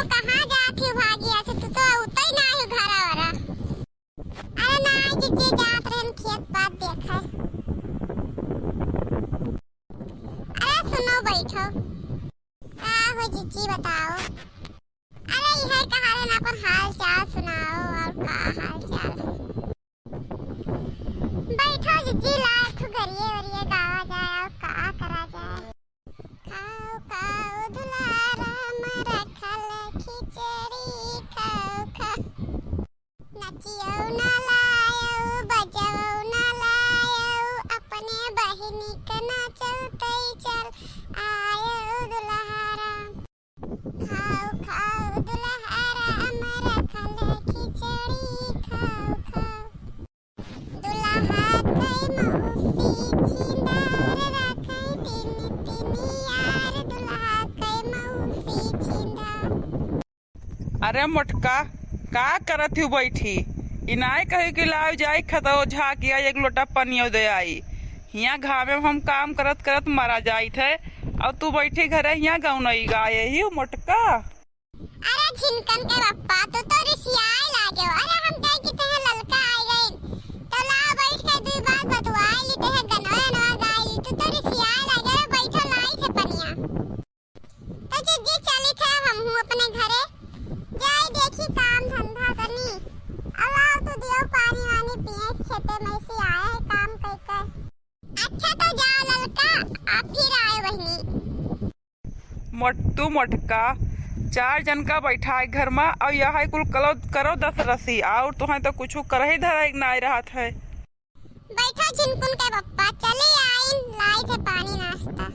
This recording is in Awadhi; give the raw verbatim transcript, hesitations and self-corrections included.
कहाँ जात ही भागिया से, तू तो उतई ना ही घरा वरा। अरे ना जिज्जी, जात रहन खेत पात देखे। अरे सुनो, बैठो। का हो जिज्जी, बताओ। अरे इहे कहा रहन, अपन हाल चाल सुनाओ, और का हाल चाल है? बैठो जिज्जी, लाए ठो गरिए वरिए गावा जाए, और का करा जाए। खाओ खाओ दुलारा, रखल खिचड़ी खाओ खाओ। नचियो ना लायो, बजवो ना लायो, अपने बहिनी के नाचो तई चल आयो दुलहारा। खाओ खाओ दुलहारा, रखल खिचड़ी खाओ खाओ। दुलहा के मौसी छिंदार रखे, तीन तीन यार दुलहा के मौसी छिंदार। अरे मोटका, का करत हूँ बैठी? ई नाय कही कि लाओ जाई खतौ झाँकिया एक लोटा पनियो दे आई। हियाँ घामे में हम काम करत करत मरा जाइत है, और तू बैठी घरे हियाँ गौनई गाए ही मोटका। अरे झिनकन के बप्पा, तू तो रिसियाए लागे हो। अरे हम कहे कि तहे ललका आ गई, तो ला बैठ के दुई बात बतुआए ली, तहे गनवा अनवा गाए ली। तू तो रिसियाए लागे हो, बैठो लाई से पनिया। तो जिज्जी चली थे हमहू अपने घरे, जाई देखी काम धंधा तनी। अलाओ तू दियो पानी वानी पिए, खेते में से आए है काम कई के। अच्छा तो जाओ ललका, आप फिर आए बहिनी। मोटू मोटका, चार जन का बैठा है घर में, और यह कुल कलो करो दस रसी, और तुहें तो कुछ करही धरही नाय रहत है। बैठो झिनकुन के बप्पा, चली आइन, लाई थे पानी नाश्ता।